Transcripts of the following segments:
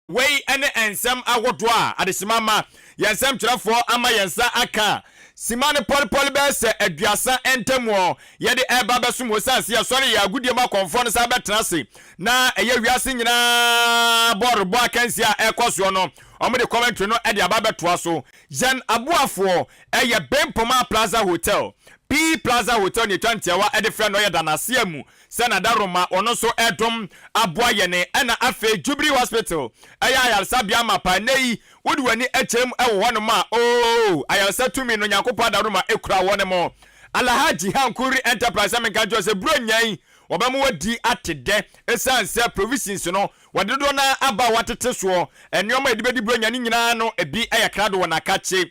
Wei ne nsɛm ahodoɔ a adehyema ma yɛn nsɛmtwerɛfoɔ ama yɛn nsa aka. Sima no pɔlepɔle bɛyɛ sɛ 30 ntamuɔ yɛde reba abɛsom wɔ ɛsiane sɛ yɛsɔre yɛn agodie mu akɔmfoɔ no san bɛtena ase na ɛyɛ wiase nyinaa bɔɔlobɔ akansie a ɛrekɔ soɔ no, wɔde commentary no de aba abɛtoa so. Yɛn aboafoɔ yɛ Bempoma Plaza Hotel, P Plaza Hotel nea ɛtwa ntiawa de frɛ no yɛ Danasea mu sɛ Nadaroma ɔno nso ɛdom aboa yɛn ɛna afei Jubilee Hospital ɛyɛ ayaresabea mapa ɛnɛ yi wode w'ani kyerɛ mu ɛwɔ hɔnom a oo ayaresa tumi no Nyankopɔn adaworoma ɛkura wɔn mo Alhaji Hankuri Enterprise sɛ menka nkyerɛ sɛ Buronya yi wɔbɛma wadi ate dɛ ɛsiane sɛ provisions no wɔde dodoɔ no ara aba a wɔatete soɔ nneɛma a yɛde bɛdi Buronya no nyinaa no ebi ɛyɛ krado wɔ Nakakye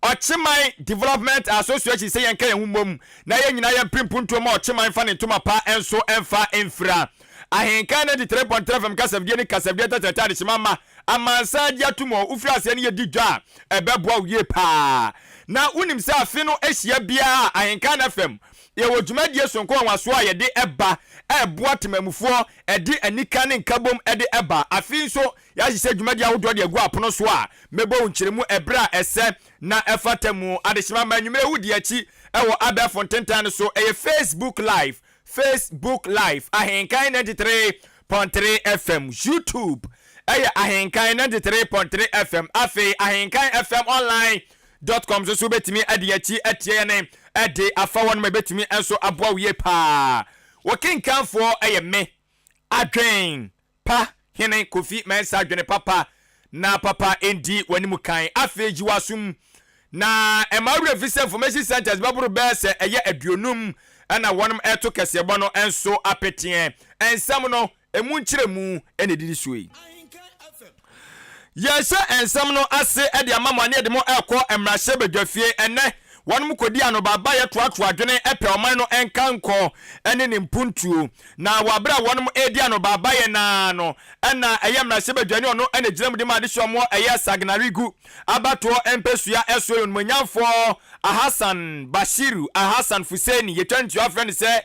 Ɔkyeman Development Association sɛ yɛnka yɛn ho mmom na yɛn nyinaa yɛmpere mpuntuo ma Ɔkyeman mfa ne ntoma pa nso mfa mfira. Ahenkan 93.3 FM kasafidie ne kasafidie tɛtrɛtɛ adehyema mma amansan agye atom wɔ wofiri aseɛ ne yɛdi dwa a ɛbɛboa wo yie paa. Na wonim sɛ afe no ahyia biara a Ahenkan FM yɛwɔ dwumadie sononko nwanwasoɔ a yɛde ba ɛboa temamufoɔ ɛde anika ne nkabom de ba. Afe yi nso Yɛahyehyɛ dwumadi ahodoɔ de agu apono so a mɛbɔ wo nkyerɛmu ɛberɛ a ɛsɛ na ɛfata mu. Adehyema ma anwummerɛ wodi akyi wɔ abɛɛfo ntentan no so. Ɛyɛ Facebook Live, Facebook Live, Ahenkan 93.3 FM, YouTube ɛyɛ Ahenkan 93.3 FM, afei Ahenkan FM Online dot com nso so wobɛtumi adi akyi atie yɛn de afa hɔ nom, ɛbɛtumi nso aboa wo yie paa. Wo kenkanfoɔ yɛ me, Adwen Pa Hene Kofi Mensah Adwene papa na papa ndi w'anim kan. Afei gye w'asom na ɛma wo werɛ fi sɛ information centers bɛboro bɛyɛ sɛ ɛyɛ 50 na wɔnom ɛreto kɛseɛbɔ no nso apeteɛ. Nsɛm no ɛmu nkyerɛmu na ɛdidi soɔ yi. Yɛrehyɛ nsɛm no ase de ama mo ane yɛde mo rekɔ mmarahyɛbadwafie ɛnnɛ. Wɔnom kɔdi anobaabaeɛ toatoa adwene pɛ ɔman no nkankɔ ne ne mpuntuo. Na wɔ aberɛ a wɔnom redi anobaabaeɛ no ara no na ɛyɛ mmarahyɛbadwani ɔno na ɛgyina mu de ma adehyeɛ ɔmoɔ ɛyɛ Sagnarigu abatoɔ mpɛsua ɛsoɔ yi onimuonyamfoɔ Alhassan Bashiru Alhassan Fuseni yɛtwa ntua frɛ no sɛ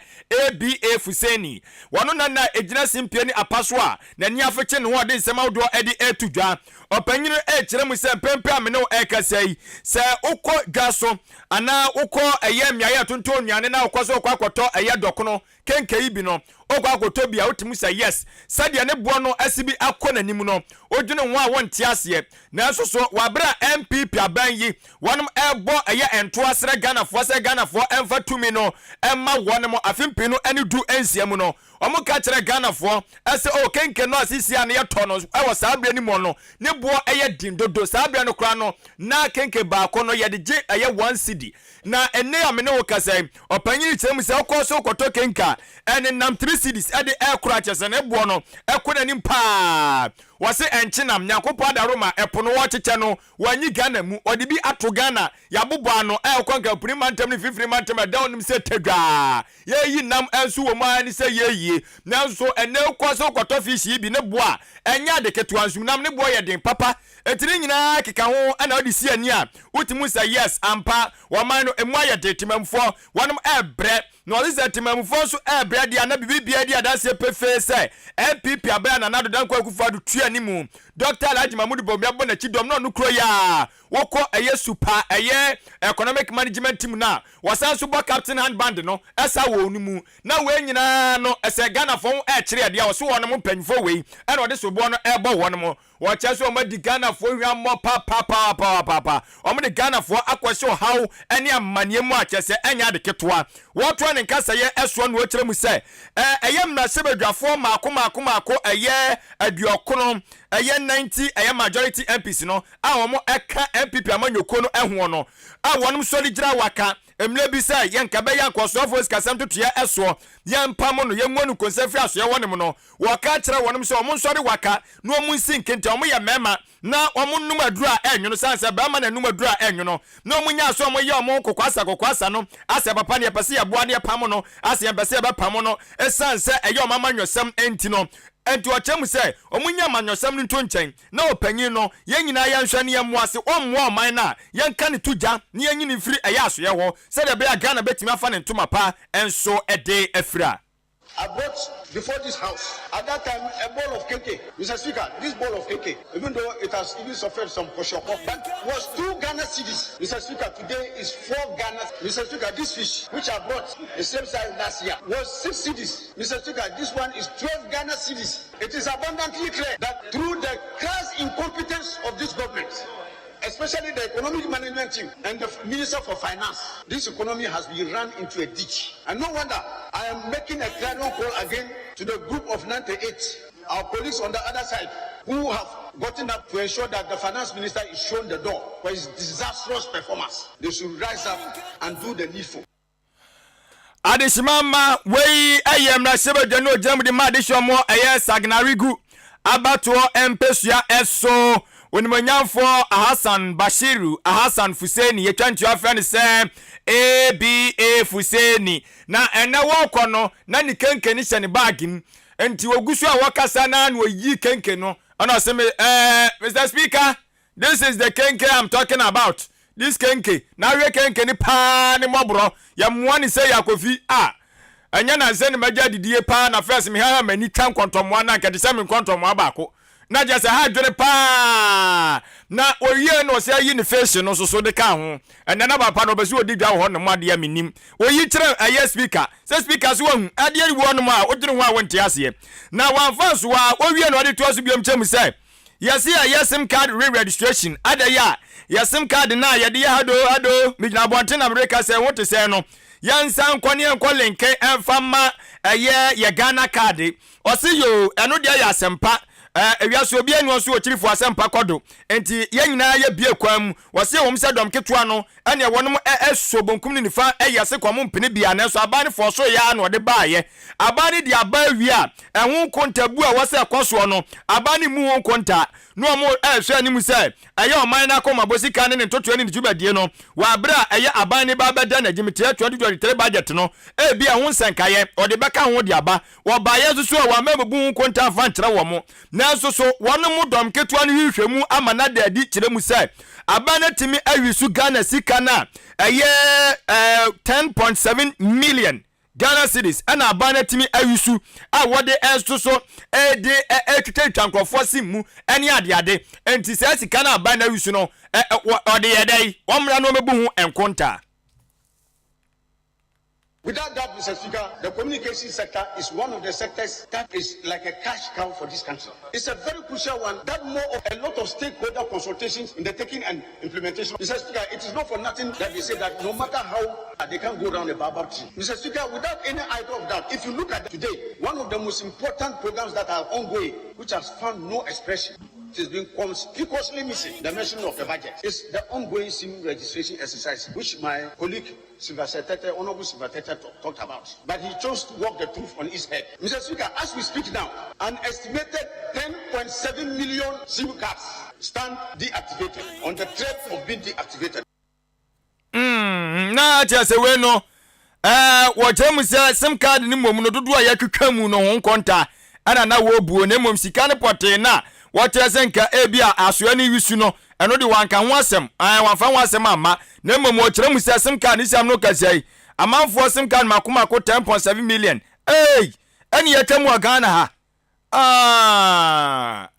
ABA Fuseni. Wɔno na na ɛgyina simpie ne apa so a N'ani afekye ne ho a ɔde nsɛm ahodoɔ de reto dwa. Ɔpanyin no rekyerɛ mu sɛ mprempren a me ne wo rekasa yi, sɛ wokɔ dwa so anaa wokɔ ɛyɛ mmeaeɛ a tontɔn nnuane na wokɔ sɛ wokɔ akɔtɔ ɛyɛ dɔkono kenke yi bi no, wokɔ akɔtɔ bi a wotumi sɛ yes, sɛdeɛ ne boɔ no asi bi akɔ n'anim no, wodwene ho a wonte aseɛ. Nanso so wɔ abere a NPP aban yi wɔnom rebɔ ɛyɛ ntoa srɛ Ghanafoɔ sɛ Ghanafoɔ mfa tumi no mma wɔnom afe 2006 mu no, Ɔmo ka kyerɛ Ghanafoɔ sɛ oh kenke no a seisei a na yɛtɔ no wɔ saa berɛ no mu no ne boɔ yɛ den dodo. Saa berɛ no koraa no na kenke baako no yɛde gye ɛyɛ one cedi. Na ɛnnɛ a me ne wo kasa yi, ɔpanyin yi kyerɛ mu sɛ wokɔ so kɔtɔ kenke a ɛnenam three cedis de rekoro a kyerɛ sɛ ne boɔ no kɔ n'anim paa. Wɔse ɛnkyenam, Nyankopɔn adaworoma, ɛpo no wɔrekyekyɛ no wɔanyi Ghana mu, wɔde bi ato Ghana, yɛabobɔ ano, ɛrekɔ Nkampuni mantam ne Mfimfini mantam a ɛda hɔ nom sɛ tadwaa. Yɛreyi nam nso wɔ mu ara ne sɛ yɛreyi. Nanso ɛnnɛ wokɔ sɛ wokɔtɔ fish yi bi ne bo a, ɛnyɛ ade ketewa. Nsumnam ne boɔ yɛ den papa. Enti ne nyinaa keka ho na wode si ani a, wotumi hu sɛ yes, ampa, wɔn man no, emu ayɛ den. Temammufoɔ, wɔnom rebrɛ. Na wɔse sɛ temammufoɔ nso rebrɛ deɛ a, na biribiara di adanseɛ pefee sɛ NPP aban a Nana Addo Dankwa Akufo-Addo tua ne mu, Dɔkta Alhaji Mahmood Bawumia bɔ n'akyi dɔm na ɔno kuro yi ara wokɔ ɛyɛ supa ɛyɛ economic management team no a wɔsan nso bɔ captain hand band no ɛsa wɔ no mu na wei nyinaa no ɛsɛ Ghanafoɔ ho ɛkyerɛ adeɛ a wɔso wɔn mo mpanyinfoɔ wei ɛna wɔde soboɔ no ɛbɔ wɔn mo wɔkyɛ sɛ wɔn adi Ghanafoɔ hwammɔ papapapapaapa wɔn de Ghanafoɔ akɔhyɛ ɔhaw ɛne amaneɛ mu a kyɛ sɛ ɛnyɛ ade ketewa wɔtoa ne nkasɛyɛ ɛsoɔ na wɔkyerɛ mu sɛ ɛyɛ mmarahyɛbadwafoɔ mmaako mmaako mmaako ɛyɛ 90 ɛyɛ 90 ɛyɛ majority MPs no a wɔn ka NPP amanyɔkuo no hoɔ no a wɔnom sɔre gyina waka mmerɛ bi sɛ yɛn nka bɛyɛ ankɔsoafoɔ sikasɛm ntotoeɛ soɔ yɛn mpamo no yɛn nguo no nkonsa firi asoɛ hɔ nom no wɔka kyerɛ wɔnom sɛ wɔn nsɔre waka na wɔn nsi nkente wɔn yɛ mmarima na wɔn nnom aduro a ɛnwono sane sɛ barima na ɛnom aduro a ɛnwono na wɔn nyaa sɛ wɔn yɛ wɔn kokoasa kokoasa no asɛ papa no yɛpɛ sɛ yɛboa no yɛpamo no asɛ yɛmpɛ sɛ yɛbɛpamo no ɛsiane sɛ ɛyɛ wɔn amanyɔsɛm nti no ɛnti ɔkyerɛ mu sɛ wɔn nya amanyɔsɛm no nto nkyɛn Na ɔpanyin no, yɛn nyinaa yɛnhwɛ na yɛmmoa se ɔmmoa ɔman no a, yɛnka ne to gya na yɛnyi no mfiri ɛyɛ asoeɛ hɔ sɛdeɛ ɛbɛyɛ a Ghana bɛtumi afa ne ntoma pa nso de afira. I brought before this house, at that time, a bowl of kenkey. Mr. Speaker, this bowl of kenkey, even though it has even suffered some kwashiorkor, but was 2 Ghana cedis. Mr. Speaker, today is 4 Ghana. Mr. Speaker, this fish, which I brought the same size last year, was 6 cedis. Mr. Speaker, this one is 12 Ghana cedis. It is abundantly clear that through the crass incompetence of this government, especially the economic management team and the Minister for Finance, this economy has been run into a ditch. And no wonder I am making a clarion call again to the group of 98, our colleagues on the other side, who have gotten up to ensure that the finance minister is shown the door for his disastrous performance. They should rise up and do the needful. Adehyema mma, wei yɛ mmarahyɛbadwa no ogyina mu de ma adehyeɛ ɔmo ɛyɛ Sagnarigu abatoɔ mpesua so Onimuonyamfoɔ Alhassan Bashiru Alhassan Fuseni, yɛtwa ntua frɛ no sɛ ABA Fuseni. Na ɛnɛ wɔrekɔ no na ne kenke no hyɛ ne baage mu, nti ogu so a wɔkasa na na oyi kenke no, ɛna ɔsɛ me "Mr Speaker, this is the kenke I'm talking about. This kenke na awie kenke ni paa ne mmɔborɔ yɛmmoa ne sɛ yɛ akofi a ɛnyɛ nansɛ ne magya didie paa na first me haha m'ani twa nkɔntɔmmoa na nkɛte sɛ me nkɔntɔmmoa baako na kyerɛ sɛ ha adwene paa." Na owie na ɔsɛ ayi ne face no nso so de ka ho. Ɛnɛ na papa no ɔbɛ sɛ ɔdi dwa wɔ hɔ nom adeɛ menim oyi kyerɛ ɛyɛ speaker sɛ speaker so wahu adeɛ wɔ nom a wodwene ho a wonte aseɛ na wamfa so a owie na ɔde toa so biom kyɛ mu sɛ yɛse ɛyɛ SIM card re-registration adɛyɛ a yɛ SIM card na yɛde yɛ hado hado megyina abɔnten na mereka sɛ wo te sɛ no yɛnsa nkɔ ne yɛnkɔ link ɛmfa ma ɛyɛ yɛ Ghana Card. Ɔse yo, ɛno deɛ yɛ asɛmpa. Ewiase obi anu nso okyirifo asɛmpa kɔdo nti yɛn nyinaa yɛ bie kwan mu. Wɔsi wɔn sɛ dɔm ketewa no ɛnea wɔn ɛso bonkum ne nifa ɛyɛ se kɔn mpene bia, nanso aban ne fɔ so yɛ ano ɔde baayɛ. Aban ne de aba awie a, ɛho nkontabu a wɔsɛ ɛkɔ soɔ no, aban ne mu ho nkonta na wɔn ɛrehwɛ anim sɛ ɛyɛ ɔman no akɔmabɔ sika ne ne ntotoɛ ne ne dwumadie no wɔ abere a ɛyɛ aban ne ba bɛda n'agyimteɛ 2023 budget no, ebi ɛho nsɛnkaeɛ ɔde bɛka ho de aba. Wɔbaayɛ nso so a wɔama ebubu ho nkonta afa nkyerɛ wɔn, nanso so wɔn mu dɔm ketewa no hwehwɛ mu ama na da adi kyerɛ mu sɛ aban no tumi awi so Ghana sika no a ɛyɛ 10.7 million Ghana cedis, ɛna aban no atumi awi so a wɔde ɛnso so ɛde ɛtwitwatwa nkurɔfoɔ si mu ɛne adeade. Nti saa sika no aban no awi so no, ɔde yɛ dɛ wɔn mmra no wɔbɛbu ho nkonta. Without doubt, Mr. Speaker, the communication sector is one of the sectors that is like a cash cow for this country. It's a very crucial one that more of a lot of stakeholder consultations in the taking and implementation. Mr. Speaker, it is not for nothing that they say that no matter how they can go down the baobab tree. Mr. Speaker, without any idea of that, if you look at today, one of the most important programs that are ongoing, which has found no expression, it has been conspicuously missing the mention of the budget, is the ongoing SIM registration exercise, which my colleague Sylvester Tete, Honorable Sylvester Tete, talked about. But he chose to walk the truth on his head. Mr. Speaker, as we speak now, an estimated 10.7 million SIM cards stand deactivated, on the threat of being deactivated. Na kyerɛ sɛ wei no wɔkyerɛ mu sɛ SIM card no mmom no dodoɔ a yɛtwitwa mu no ho nkɔnta ɛna na wɔbuo, na mmom sika no pɔtee na wɔkyerɛ sɛ nka ebi a asoɛ no wisu no, ɛno de wanka ho asɛm, wamfa ho asɛm amma, na mmom wɔkyerɛ mu sɛ SIM card ne siam no kasa yi, amanfoɔ SIM card mako mako 10.7 million ei ɛne yɛtwa mu wɔ Ghana ha.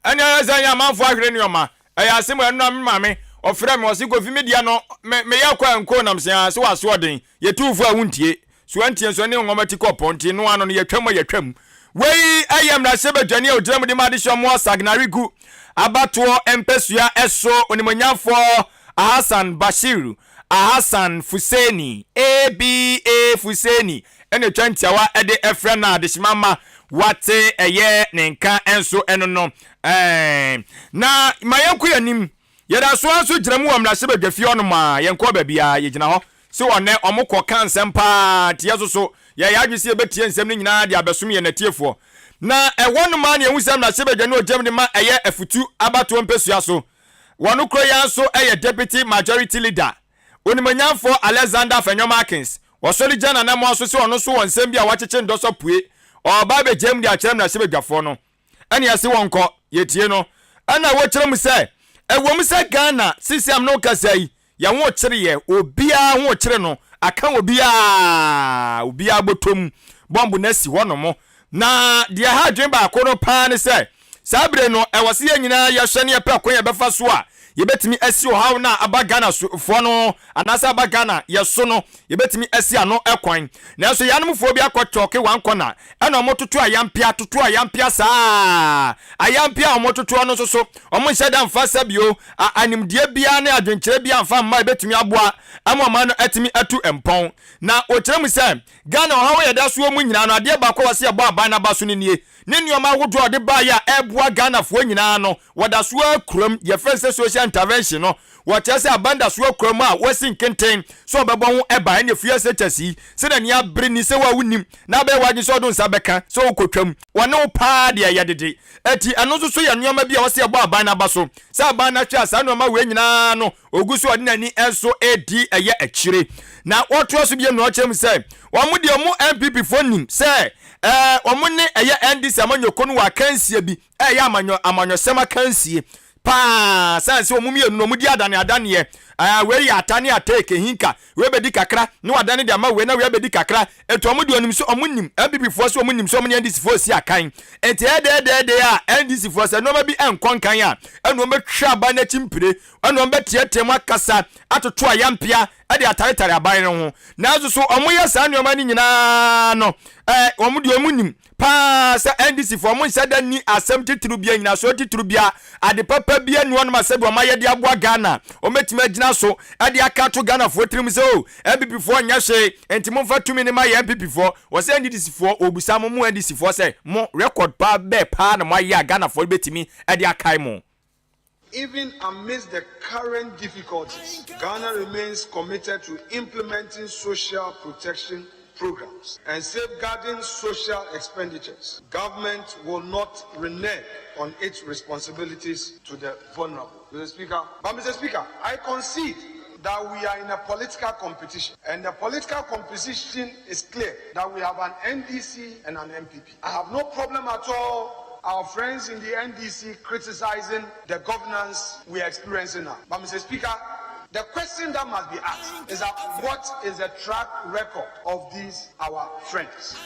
Ɛne ayɛ sɛ nyɛ amanfoɔ ahwere nneɔma. Ɛyɛ asɛm. Ɛno na me maame ɔfrɛ me, ɔse, "Kofi, me deɛ no meyɛ kɔ ɛnko nam sɛ sɛ waso ɔden yɛtuufo a wontie so antie nso ne nwɔma ti kɔ pɔnte no ano no yɛtwam a yɛtwam." Wei ɛyɛ mmarahyɛ badwani a ogyina mu de ma adehyɛ ɔmo Sagnarigu abatoɔ mpɛsua ɛso onimonyamfoɔ Alhassan Bashiru Alhassan Fuseni, ABA Fuseni, ɛna atwa ntiawa ɛde ɛfrɛ no adehyema ma wate ɛyɛ ne nka ɛnso ɛno no na ma yɛnkɔ yɛn anim. Yɛda so nso gyina mu wɔ mmarahyɛbadwafie hɔnom a yɛnkɔ baabi a yɛgyina hɔ sɛ ɔnɛ ɔmo kɔ ka nsɛm paa nti yɛ so yɛyɛ adwe sɛ yɛbɛtie nsɛm no nyinaa de abɛsom yɛn natiefoɔ. Na ɛhɔ nom a ne ɛhu sɛ mmarahyɛbadwa ne ogyam de ma ɛyɛ Afutu abatoɔ mpɛsua so, wɔno kuro yɛn nso ɛyɛ deputy majority leader, onimonyamfoɔ Alexander Afenyo Markins, wɔsɔre gya nanam so sɛ ɔno nso wɔ nsɛm bi a wakyekye ndɔsɔ pue ɔba abɛgya mu de akyerɛ mmarahyɛbadwafoɔ no. Ɛne ɛse wɔn kɔ yɛtie no, ɛna wɔkyerɛ mu sɛ ɛwɔ mu sɛ Ghana sisi am no kasa yi yɛn ho kyerɛ yɛ obiara ho kyerɛ no aka obiara obiara bɔtɔm bɔmbo no asi hɔ nom. Na deɛ ɛha adwene baako no paa ne sɛ, saa bere no, ɛwɔ sɛ yɛn nyinaa yɛhwɛ na yɛpɛ kwan a yɛbɛfa so a yɛbɛtumi asi ɔhaw no a aba Ghana foɔ no anaasɛ aba Ghana yɛ so no, yɛbɛtumi asi ano kwan. Nanso yɛn anomfoɔ bi akɔ kyɔke one corner ɛna wɔtoto ayampea, toto ayampea saa. Ayampea a wɔtotoɔ no nso so, wɔnhyɛ da mfa sɛbio animdeɛ biara ne adwenkyerɛ biara mfa mma a ɛbɛtumi aboa ama ɔman no atumi atu mpɔn. Na wɔkyerɛ mu sɛ, Ghana ɔhaw a yɛda so wɔ mu nyinaa no, adeɛ baako a wɔse yɛbɔ aban no aba so no nie, Ne nneɛma ahodoɔ a ɔde baeɛ a ɛreboa Ghanafoɔ nyinaa no, wɔda so ara kura mu. Deɛ yɛfrɛ no sɛ social intervention no, wɔkyerɛ sɛ aban da so ara kura mu a wɔasi nkenten sɛ wɔbɛbɔ ho ban. Ɛnneɛ free SHS yi, sɛ n'ani abere ni, sɛ wo a wonnim na abɛyɛ w'adwene sɛ wode wo nsa bɛka sɛ wokɔtwam, wɔne wo paa deɛ ɛyɛ dede. Enti ɛno nso so yɛ nneɛma bi a wɔse yɛbɔ aban no aba so sɛ aban no ahwɛ a saa nneɛma wei nyinaa no, Ogu so a ɔde n'ani nso redi ɛyɛ akyire. Na wɔtoa so bio na ɔkyerɛ mu sɛ wɔn deɛ wɔn NPP foɔ nim sɛ ɛɛ wɔn ne ɛyɛ NDC amanyɔkuo no wɔ akansie bi ɛyɛ amanyɔ amanyɔsɛm akansie paa sane sɛ wɔn mmienu no wɔn di adane adaneɛ ɛɛ wei yɛ ata ne ata ekehinka wei bɛdi kakra na wadane de ama wei na wei abɛdi kakra nti wɔn deɛ wɔnim sɛ wɔn nim NPP foɔ sɛ wɔn nim sɛ wɔn ne NDC foɔ si akan nti ɛdɛɛdɛɛdɛ a NDC foɔ sɛ nneɛma bi ɛnkɔ nkan a ɛna wɔn bɛtwa aban n'akyi mpire Ɛnna wɔbɛteɛteɛm akasa atoto ayampea de ataretare aban no ho. Nanso so wɔyɛ saa nneɛma no nyinaa no? Ɛɛ, wɔn deɛ wɔnim paa sɛ NDC foɔ wɔnhyɛ da nni asɛm titiriw biara, nnyinasoɔ titiriw biara, ade papa biara nni hɔnom a sɛdeɛ wɔayɛ de aboa Ghana a wɔbɛtumi agyina so de aka ato Ghanafoɔ tirim sɛ o, NPP foɔ nyɛ hwee, nti momfa tumi no ma yɛn NPP foɔ. Wɔ sɛ NDC foɔ, wɔbisa mo, mo NDC foɔ sɛ, mo record paa bɛɛ paa na moayɛ a Ghanafoɔ bɛtumi de akae mo? Even amidst the current difficulties, Ghana remains committed to implementing social protection programs and safeguarding social expenditures. Government will not renege on its responsibilities to the vulnerable. Mr. Speaker, but Mr. Speaker, I concede that we are in a political competition. And the political competition is clear that we have an NDC and an MPP. I have no problem at all our friends in the NDC criticizing the governance we are experiencing now. But, Mr. Speaker, the question that must be asked is that what is the track record of these our friends?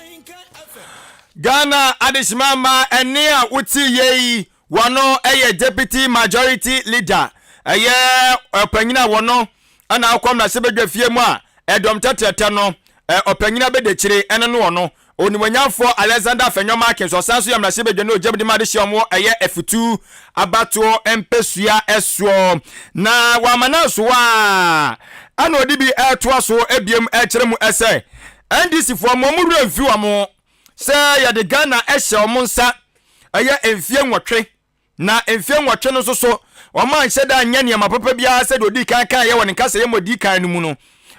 Ghana adehyema mma ɛnne a wote yɛ yi wɔno yɛ Deputy Majority Leader ɛyɛ ɔpanyin a wɔno ɛna akɔ mmarahyɛbadwa fie mu a ɛdɔm tɛtrɛtɛ no ɔpanyin abɛdakyire ɛne no ɔno Onimuonyamfoɔ Alexander Afenyo Markins, ɔsan nso yɛ mmarahyɛbadwani ogyam de ma adehyeɛ a wɔwɔ ɛyɛ Afutu abatoɔ mpɛsua soɔ. Na wama no anso a, ɛna ɔde bi retoa so biom rekyerɛ mu sɛ NDC foɔ mo wɔn werɛ mfi wɔn sɛ yɛde Ghana hyɛ wɔn nsa ɛyɛ mfie nwɔtwe. Na mfeɛ nwɔtwe no nso so, wɔanhyɛ da anyɛ nneɛma papa biara sɛdeɛ ɔdii kan kaeɛ wɔ ne nkasɛeɛ mu ɔdii kan no mu no.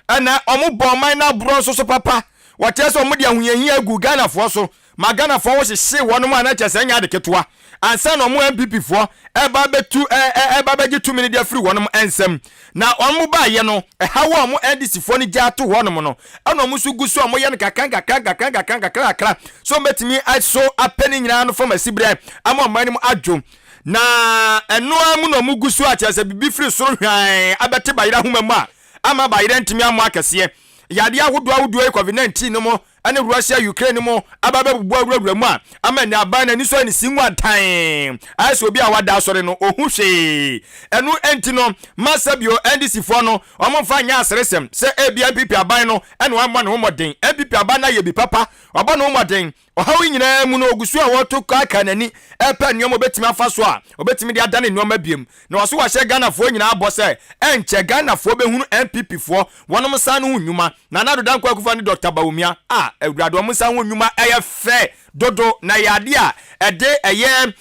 Ɛna wɔbɔɔ ɔman no aborɔ nso so papa. Wɔkyerɛ sɛ wɔde ahohiahia guu Ghanafoɔ so ma Ghanafoɔ ho hyehyee wɔn a na kyerɛ sɛ ɛnyɛ ade ketewa ansa na wɔn NPP foɔ ɛreba abɛtu ɛreba abɛgye tumi no de afiri wɔn nsam. Na wɔn baeɛ no, ɛhaw a wɔn NDC foɔ no gyaa to hɔnom no, ɛna wɔn nso gu so a wɔyɛ no kakra nkakra nkakra nkakra nkakra nkakra sɛ wɔbɛtumi aso apɛ ne nyinaa no fam asiberɛ ama ɔman no mu adwo. Na ɛno ara mu na wɔn gu so a kyerɛ sɛ biribi firi soro hwann abɛte bayerɛ ahoma mu a ama bayerɛ ntumi ammɔ akɛseɛ. Yadeɛ ahodoɔ ahodoɔ yi COVID-19 no mo ne Russia Ukraine no mo aba abɛbubu awurawura mu a ama nnɛ aban no ani sɔ ne si nwantan ayɛ sɛ obi a wada asɔre no ɔhu hwee. Ɛno nti no ma sɛbio NDC foɔ no wɔn mfa nyɛ aseresɛm sɛ ebia NPP aban no na wammɔ ne ho mmɔden. NPP aban no ayɛ bi papa, wabɔ ne ho mmɔden. Ɔhaw yi nyinaa mu no ɔgu so a ɔreto kaakaa n'ani repɛ nneɛma a ɔbɛtumi afa so a ɔbɛtumi de adane nneɛma biom. Na ɔso wahyɛ Ghanafoɔ nyinaa bɔ sɛ ɛnkyɛ Ghanafoɔ bɛhunu NPP foɔ wɔnom nsa ano ho nnwuma. Nana Addo Dankwa Akufo ne Doctor Bawumia a Awurade wɔn nsa ho nnwuma ɛyɛ fɛ dodo na ɛyɛ adeɛ a ɛde ɛyɛ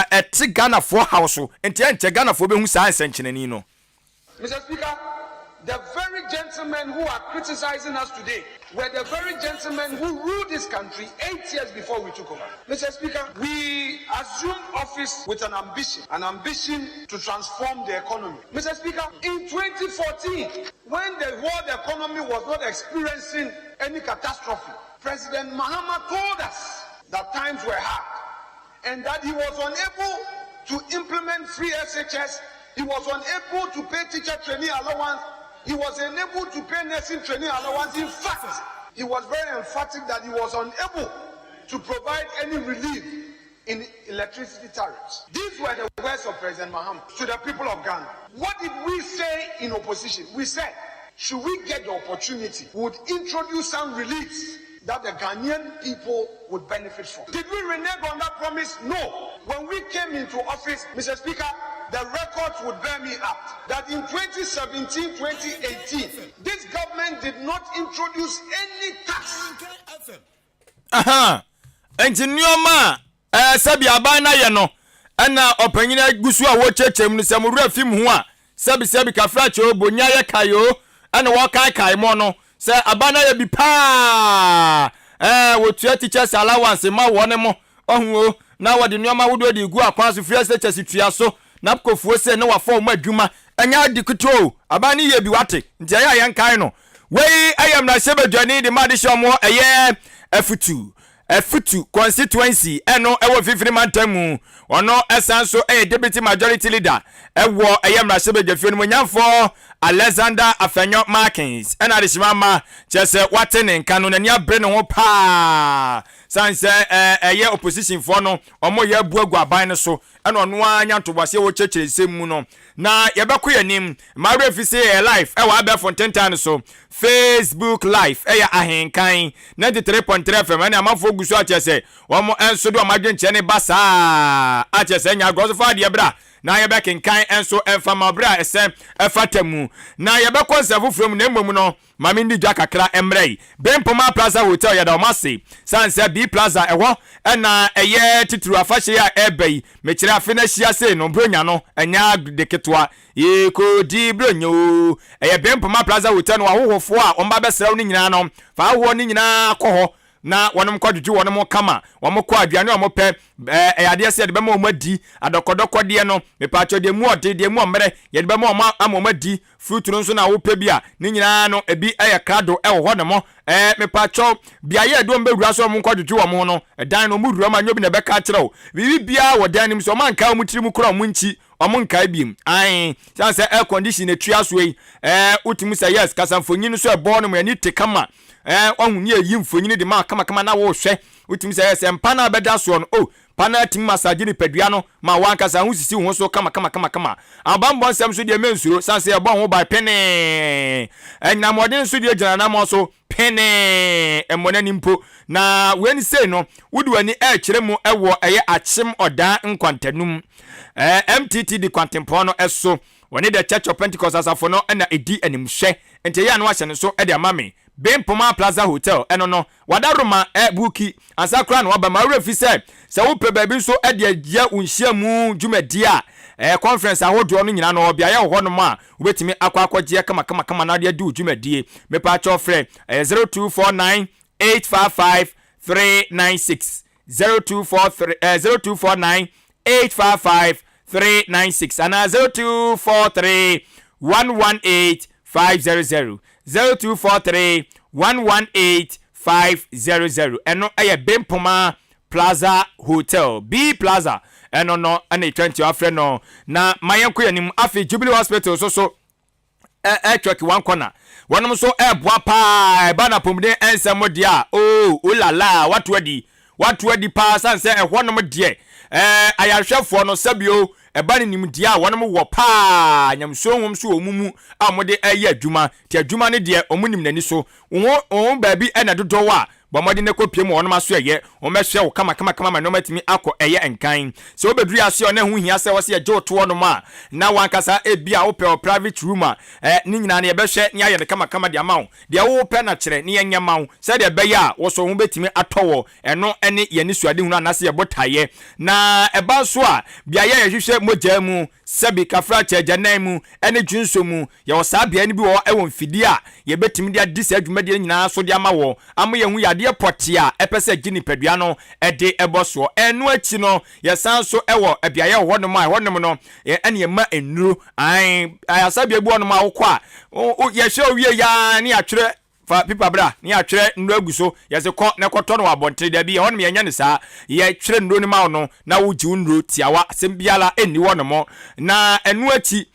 ɛte Ghanafoɔ haw so nti ɛnkyɛ Ghanafoɔ bɛhu saa nsɛnkyerɛnee no. Mr. Speaker, the very gentlemen who are criticizing us today were the very gentlemen who ruled this country eight years before we took over. Mr. Speaker, we assumed office with an ambition, an ambition to transform the economy. Mr. Speaker, in 2014, when the world economy was not experiencing any catastrophe, President Mahama told us that times were hard and that he was unable to implement free SHS, he was unable to pay teacher training allowance, he was unable to pay nursing training allowance. In fact, he was very emphatic that he was unable to provide any relief in electricity tariffs. These were the words of President Mahama to the people of Ghana. What did we say in opposition? We said, should we get the opportunity, we would introduce some reliefs that the Ghanaian people would benefit from. Did we renege on that promise? No. When we came into office, Mr. Speaker, the records would bear me up that in 2017 2018, this government did not introduce any tax. Aha. Nti nneɛma a ɛɛ sɛbi aban no ayɛ no ɛna ɔpanyin agu so a wɔrekyerɛkyerɛ mu no sɛ mo wura fi mu ho a sɛbi sɛbi kafra kyerɛ o bonya yɛ kae o ɛna wɔkaekae mɔ no sɛ aban no ayɛ bi paa ɛɛ wɔtua teachers allowance ma wɔn mo ɔho o na wɔde nneɛma ahodoɔ de gu akwan so free SHS tua so na kofuo sɛ ne wafa wɔn adwuma ɛnyɛ adi ketewa o aban no yɛ bi wate nti ɛyɛ a yɛnkae no wei ɛyɛ mmarahyɛbadwani de ma ade hyɛ ɔmo ɛyɛ afutu afutu constituency ɛno ɛwɔ mfimfini mantam mu ɔno ɛsan so ɛyɛ deputy majority leader ɛwɔ ɛyɛ mmarahyɛbadwafie no mu nyamfoɔ Alexander Afenyo Markins ɛna adehyema ma kyerɛ sɛ wate ne nka no n'ani abere ne ho paa san sɛ ɛɛ ɛyɛ opposition foɔ no ɔmo yɛ abu agu aban no so ɛna ɔno ara nya ntoboaseɛ wɔ kyerɛkyerɛ nsɛm mu no na yɛbɛkɔ yɛn anim mmawerɛ fi sɛ yɛ live ɛwɔ abɛɛfo ntentan no so Facebook live ɛyɛ Ahenkan 93.3 FM ɛne amanfoɔ gu so akyerɛ sɛ wɔn nso de wɔn adwenkyerɛ ne ba saa akyerɛ sɛ nya agorɔ so fa adeɛ bra na yɛbɛkenkan nso ɛmfa ma ɔberɛ a ɛsɛ ɛfata mu na yɛbɛkɔ nsɛm foforɔ mu na mmom no maame ndi dwa kakra mmerɛ yi Bempoma Plaza Hotel yɛda wɔn ase san sɛ B Plaza ɛhɔ ɛna ɛyɛ titiri afahyɛ a ɛreba yi mekyerɛ afe no ahyia sei no bronya no ɛnyɛ ade ketewa yɛkɔdi bronya o ɛyɛ Bempoma Plaza Hotel no ahohofoɔ a wɔn ba bɛsrɛ wo no nyinaa no fa ahohoɔ no nyinaa kɔ hɔ na wɔn kɔdwodwo wɔn mo kama wɔn kɔ aduane a wɔn pɛ ɛɛ ɛyɛ adeɛ sɛ yɛde bɛma wɔn adi adɔkɔdɔkɔdeɛ no mepatwɛ deɛ mu ɔde deɛ mu ɔmmerɛ yɛde bɛma wɔn ama wɔn adi fruit no nso na wopɛ bi a ne nyinaa no ebi ɛyɛ krado ɛwɔ hɔ nom ɛɛ mepatwɛ beaeɛ a ɛde wɔn bɛwura so wɔn nkɔdwodwo wɔn ho no ɛdan no wɔn wura mu anyo bi na ɛbɛka akyerɛ wo biribi biara wɔ dan no mu sɛ wɔn anka wɔn tiri mu kora wɔn nkyi wɔn nkae biem ae san sɛ air condition etua so yi ɛɛ wotumi sɛ yes kasamfonyin nso ɛbɔ no mu ani te kama ɛɛ ɔho ne eyi mfonyin de ma kamakama na wɔrehwɛ wotumi sɛ sɛ mpa na abɛda soɔ no o pa na atumi massage nipadua no ma wankasa ho sisi wo ho so kama kama kama kama abanbɔ nsɛm so deɛ mensuro san sɛ yɛbɔ ho ban penee ɛnyinamɔden nso deɛ gyina nam so penee mmɔ n'ani mpo na wei ni sei no wode w'ani ɛrekyerɛ mu ɛwɔ ɛyɛ Akyem Ɔdaa nkwantanum ɛɛ MTT di kwantempɔn no ɛso wɔne The Church of Pentecost asafo no ɛna ɛdi animhwɛ nti ɛyɛ a no ahyɛ no so ɛde ama me Bempoma Plaza Hotel ɛno no wadaroma ɛ book ansa koraa na waba ma awura fi sɛ sɛ wopɛ baabi nso ɛde agya wo nhyiamu dwumadie a ɛɛ conference ahodoɔ no nyinaa no beaeɛ wɔ hɔnom a wobɛtumi akɔ akɔgyeɛ kamakamakama na ade adi wo dwumadie mepaakyɛw frɛ ɛyɛ 0249 855 396 0243 0249 855 396 anaa 0243 118 500 0243 118 500 ɛno ɛyɛ Bempoma Plaza Hotel B Plaza ɛno no ɛna etwa nti afrɛ no na ma yɛnkɔ yɛn anim afei Jubilee Hospital so so ɛtwɛki one corner wɔnom nso ɛɛboa paa ɛba na apɔmuden ɛnsɛm deɛ a oo olala wato adi wato adi paa san sɛ ɛhɔnom deɛ ɛɛ ayarehwɛfoɔ no sɛbio ɛba ne nimdeɛ a wɔnom wɔ paa nyamsuo nhom so wɔ mu mu a wɔde ɛyɛ adwuma te adwuma no deɛ wɔn nim n'ani so wɔn wɔn baabi ɛna dodoɔ a bɔ mmɔden ne kɔ pie mu wɔnom aso ɛyɛ wɔn bɛhwɛ wo kama kama kama ma nneɛma atumi akɔ ɛyɛ nkan sɛ wobɛduru ase ɔne ho hia sɛ wɔsɛ yɛgye wo toɔ nom a na wankasa ebi a wopɛ wɔ private room a ɛ ne nyinaa no yɛbɛhwɛ ne ayɛ no kama kama de ama wo deɛ wopɛ na kyerɛ ne yɛnyɛ ma wo sɛdeɛ ɛbɛyɛ a wɔsɔ ho bɛtumi atɔ wɔ ɛno ne yɛne suadehunu anaasɛ yɛbɔ taeɛ na ɛba nso a beaeɛ a yɛhwehwɛ mogyaa mu sɛbi kafra kyɛgyanan mu ne dwonso mu yɛwɔ saa beaeɛ no bi wɔ hɔ ɛwɔ mfidie a yɛbɛtumi de adi saa dwumadie no nyinaa so de ama wɔ ama yɛhu yadeɛ pɔte a ɛpɛ sɛ gye nipadua no ɛde ɛbɔ soɔ ɛno akyi no yɛsan so ɛwɔ beaeɛ wɔ hɔnom a ɛhɔnom no ɛne yɛma nnuro ae ayasabea bi hɔnom a wokɔ a yɛhwɛ owie yaa ne yɛatwerɛ fa pipa bra ne yɛatwerɛ nnuro agu so yɛsɛ kɔ na kɔtɔ no wɔ abɔnten dabi ɛhɔnom yɛnyɛ no saa yɛtwerɛ nnuro no ma wo no na wogye wo nnuro tiawa asɛm biara ɛnni hɔ nom na ɛno akyi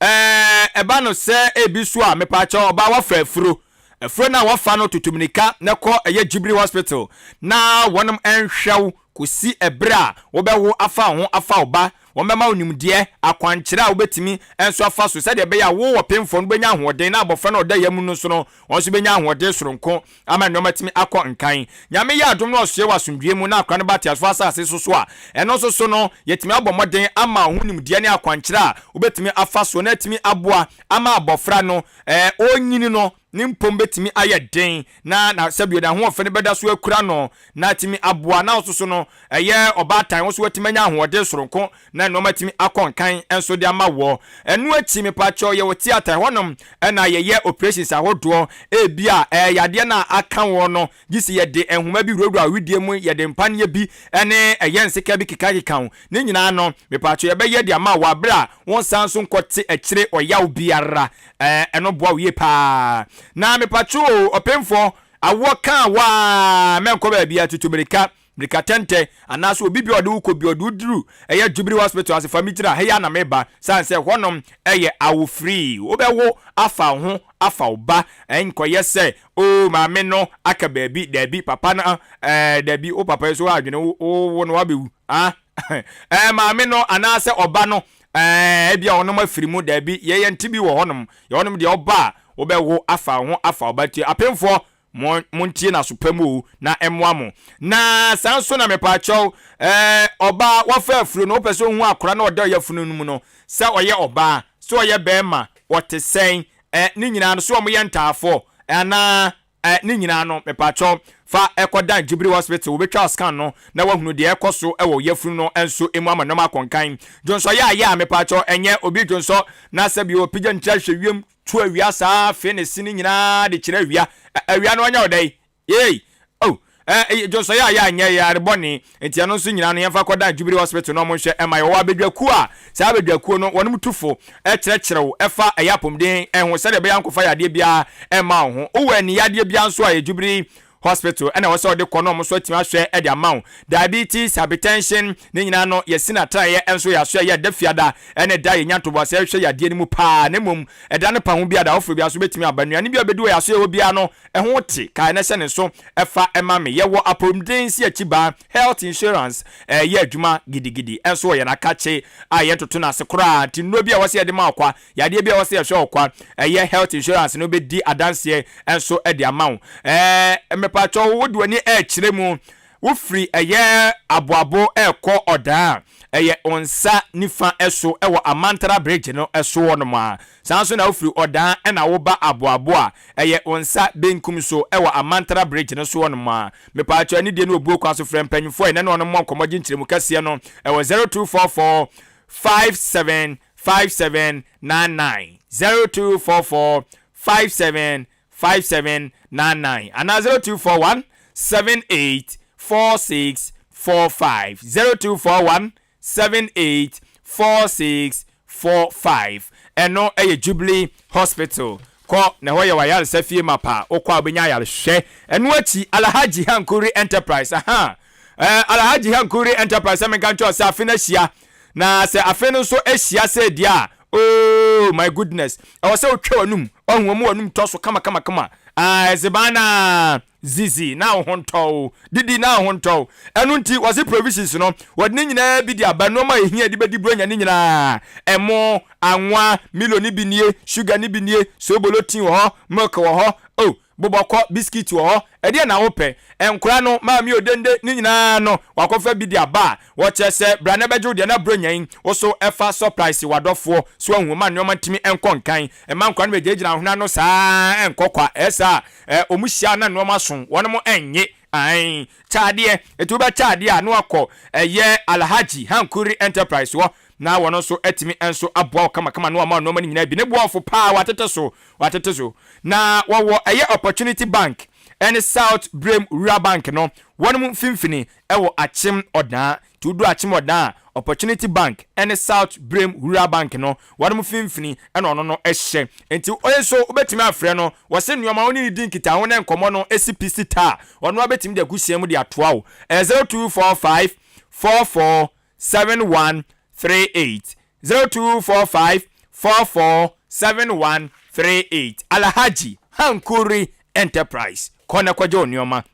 ɛɛ ɛba no sɛ ebi so a mepaakyɛw ɔbaa wafa afuro. Afuro no a wɔfa no tutu mirika na kɔ ɛyɛ Jubilee Hospital na wɔnom nhwɛ wo kɔsi ɛberɛ a wobɛwo afa wo ho afa wo ba. Wɔbɛma wo nimdeɛ, akwankyerɛ a wobɛtumi nso afa so sɛdeɛ ɛbɛyɛ a wo ɔpemfoɔ no wobɛnya ahoɔden na abɔfra no a ɔda yam no nso no wɔn nso bɛnya ahoɔden soronko ama nnoɔma atumi akɔ nkan. Nyame yɛ adom na ɔsoɛ wɔ asomdwoeɛ mu na akora no ba ateasefoɔ asase so so a, ɛno nso so no yɛtumi abɔ mmɔden ama wo ho nimdeɛ ne akwankyerɛ a wobɛtumi afa so na atumi aboa ama abɔfra no ɔrenyini no ne mpom bɛtumi ayɛ den na na sɛbio n'ahoɔfɛ no bɛda so akura no na atumi aboa na wo so no ɛyɛ ɔbaatan wo so watumi anya ahoɔden soronko na nnoɔma atumi akɔ nkan nso de ama woɔ. Ɛno akyi mepakyɛw yɛwɔ theatre ɛhɔnom na yɛyɛ operations ahodoɔ ebia ɛɛ yadeɛ no a aka woɔ no gye sɛ yɛde nhoma bi wurawura wo wedeɛ mu yɛde mpaneɛ bi ne ɛyɛ nseka bi kekakeka wo ne nyinaa no mepakyɛw yɛbɛyɛ de ama wo wɔ aberɛ a wonsan nso nkɔte akyire ɔyaw biara ɛɛ ɛno boa wo yie paa na mepakyɛw o ɔpemfoɔ awoɔ kaa wo a mɛnkɔ baabiara tutu mirika Mirika tɛntɛ anaasɛ obi bi a ɔde wo kɔ bi ɔde wo duru ɛyɛ Jubilee Hospital ase fa me gyina ha yi ara na meba sane sɛ hɔnom ɛyɛ awo free wobɛwo afa wo ho afa wo ba ɛnkɔyɛ sɛ oo maame no aka baabi daabi papa no ɛɛ daabi wo papa yi so adwene wo wo no wabɛwu ah ɛɛ maame no anaasɛ ɔba no ɛɛ ebi a ɔnom afiri mu daabi yɛyɛ nte bi wɔ hɔnom yɛhɔnom deɛ ɔba a wobɛwo afa wo ho afa wo ba ti apemfoɔ Mo montie no aso pa mu o na ɛmmoa mo. Na saa nso na mepaakyɛw ɛɛ ɔbaa wafa afuro no wopɛ sɛ ohu akora na ɔda ɔyafunu no mu no sɛ ɔyɛ ɔbaa sɛ ɔyɛ bɛɛma ɔte sɛn ɛ ne nyinaa no sɛ ɔmo yɛ ntaafoɔ anaa ɛ ne nyinaa no mepaakyɛw fa ɛkɔ dan Jubilee Hospital wɔbɛtwa wo scan no na wahunu deɛ ɛkɔ so wɔ yafunu no nso mu ama nnoɔma akɔ nkan. Dwonsɔ yɛ ayɛ a mepaakyɛw ɛnyɛ obi dwonsɔ na sɛbi ɔpagya ne tiri ahwɛ wiem To awia saa afei ne se no nyinaa de kyerɛ awia. Awia no ɔnyɛ wo dɛn? Yei! Oh! Eh, dwonsɔyɛ a yɛ anyɛ yare bɔne. Nti ɛno nso nyinaa no yɛmfa kɔdan Jubilee Hospital na ɔmo nhwɛ ɛma yɛ. Wɔwɔ abadwakuo a saa abadwakuo no wɔnom tu fo kyerɛkyerɛ wo ɛfa ɛyɛ apɔmuden ho sɛdeɛ ɛbɛyɛ a nkɔfa yadeɛ biara ɛmma wo ho. Wowɔ ani yadeɛ biara nso a ɛyɛ Jubilee Hospital ɛna ɛwɔ sɛ ɔde kɔ na ɔmo nso atumi ahwɛ de ama wo. Diabetes, hypertension, ne nyinaa no yɛsi no atraeɛ nso yɛ aso ɛyɛ ɛda fiada ɛne da yɛnya ntoboaseɛ hwɛ yadeɛ no mu paa na mmom ɛda no pa ho biara da foforɔ biara nso bɛtumi aba. Nnuane bi a wobɛdi wɔ yɛn asoɛeɛ hɔ biara no ɛho te kae na hyɛ ne nso fa ma me. Yɛwɔ apɔmuden si akyi baa, health insurance, ɛyɛ adwuma gidigidi nso wɔ yɛn akakye a yɛntoto no ase koraa nti nnuro bi a ɛwɔ sɛ yɛde ma wo kwa Yadeɛ bi a ɛwɔ sɛ yɛhwɛ wɔ kwa, ɛyɛ health insurance no bɛdi adanseɛ nso de ama wo. Ɛɛ mepatwɔ wode w'ani ɛrekyerɛ mu, wofiri ɛyɛ aboabo ɛrekɔ ɔdaa a, ɛyɛ wo nsa nifa so ɛwɔ Amantara bridge no so hɔ nom a. Saa nso na wofiri ɔdaa ɛna woba aboabo a, ɛyɛ wo nsa benkum so ɛwɔ Amantara bridge no so hɔ nom a. Mepatwɔ anidie ne obuo kwan so frɛ mpanyinfoɔ a ɛnɛ ne wɔn mmɔ nkɔmmɔ gye nkyerɛmu kɛseɛ no ɛwɔ 0244 57 5799 0244 57 5799 anaa 0241 78 46 45 0241 78 46 45 ɛno yɛ Jubilee Hospital kɔ na ɛhɔ yɛ w'ayaresa fie mapa wokɔ a wobɛnya ayarehwɛ ɛno akyi Alhaji Hankuri Enterprise aha eh, Alhaji Hankuri Enterprise sɛ menka nkyerɛ sɛ afe no ahyia Na sɛ afe no nso hyia sɛ deɛ a, oh my goodness, ɛwɔ sɛ wotwa w'anum, ɔhu wɔn w'anum tɔ so kama kama kama. Ah, ɛzeban na zizi na wo ho ntɔ wo, didi na wo ho ntɔ wo. Ɛno nti, wɔse provisions no, wɔde ne nyinaa bi de aba, nneɛma a ɛhia de bɛdi Buronya ne nyinaa, ɛmo, anwa, milo ne bi nie, sugar ne bi nie, sobolo tin wɔ hɔ, milk wɔ hɔ, oh, Bobɔkɔ, biskit wɔ hɔ, ɛdeɛn na wopɛ? Nkora no, maame odende, ne nyinaa no, wakɔfa bi de aba a, wɔkyerɛ sɛ bra na bɛgye wo deɛ na Buronya yi, wo so fa surprise w'adɔfoɔ, so ahu, ma nnoɔma ntumi nkɔ nkan, mma nkora no bɛgyinagyina ahwene ano saa ara nkɔ kwa, ɛyɛ saa a, wɔn hyia na nnoɔma so, wɔnom nnye, ae, kyɛ adeɛ, nti wobɛkyɛ adeɛ a na wakɔ ɛyɛ Alhaji Hankuri Enterprise hɔ, na wɔn nso atumi nso aboa wo kamakama na wɔama wo nnoɔma no nyinaa bi, ne boɔfo paa, watete so, Wɔatete so. Na wɔwɔ ɛyɛ Opportunity Bank ɛne South Brem Rural Bank no wɔnom mfimfini ɛwɔ Akyem Ɔdaa. Nti wodu Akyem Ɔdaa a, Opportunity Bank ɛne South Brem Rural Bank no wɔnom mfimfini ɛna ɔno no hyɛ. Nti oye nso wobɛtumi afrɛ no, wɔse nnoɔma wo ne no di nkitaho na nkɔmmɔ no si pi si ta a, ɔno ara bɛtumi de agu hyɛn mu de atoa wo. Ɛyɛ 0245 44 7138 0245 44 7138 Alhaji Hankuri. Enterprise. Kɔ na kɔgye wo nneɛma.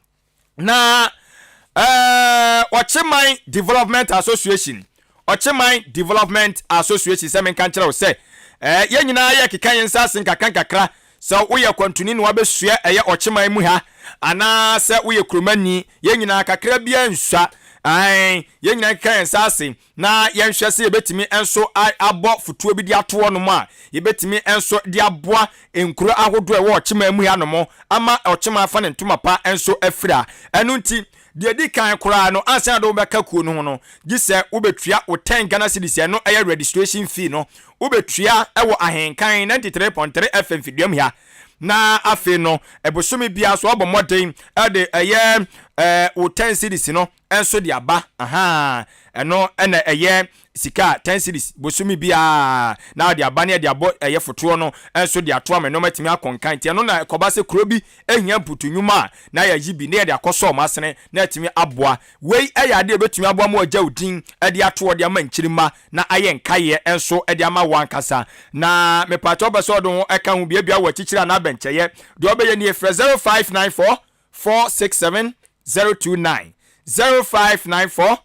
Na ɛɛ Ɔkyeman Development Association, Ɔkyeman Development Association, sɛ menka nkyerɛ wo sɛ ɛɛ yɛn nyinaa yɛkeka yɛn nsa ase nkakra nkakra. Sɛ woyɛ kwantuni na wabɛsua ɛyɛ Ɔkyeman mu ha, anaasɛ woyɛ kuromani, yɛn nyinaa kakra biara nsua. Ɛn yɛn nyinaa keka yɛn nsa ase na yɛnhwɛ sɛ yɛbɛtumi nso abɔ fotuo bi de ato hɔnom a yɛbɛtumi nso de aboa nkuro ahodoɔ a ɛwɔ Ɔkyeman mu hanom ama Ɔkyeman afa ne ntoma pa nso afira. Ɛno nti, deɛ di kan koraa no, ansa na de wobɛka kuo no ho no, gye sɛ wobɛtua wo 10 Ghana cedis. Ɛno ɛyɛ registration fee no. Wobɛtua ɛwɔ Ahenkan 93.3 FM fiduam ha. Na afei no, ɛbosome biara so, wabɔ mmɔden ɛde ɛyɛ wo 10 cedis no nso de aba. Aha, ɛno ɛna ɛyɛ sika 10 cedis bosome biara na ɔde aba ne ɛde abɔ ɛyɛ fotoɔ no nso de ato ama nneɛma atumi akɔ nkan. Nti ɛno na ɛkɔba sɛ kuro bi ehia mputu nnwuma a, na yɛyi bi ne yɛde akɔsɔ ɔmo asene na atumi aboa. Wei ɛyɛ adeɛ a ebɛtumi aboa ma ɔgya odin ɛde ato ɔde ama nkyirima na ayɛ nkaeɛ nso ɛde ama wɔn ankasa. Na mepatwa, ɔbɛ sɛ ɔde ho ɛka ho biabia wɔ akyikyiri anaa abɛnkyɛyɛ deɛ, ɔbɛyɛ nie: frɛ 0594 467 029, 0594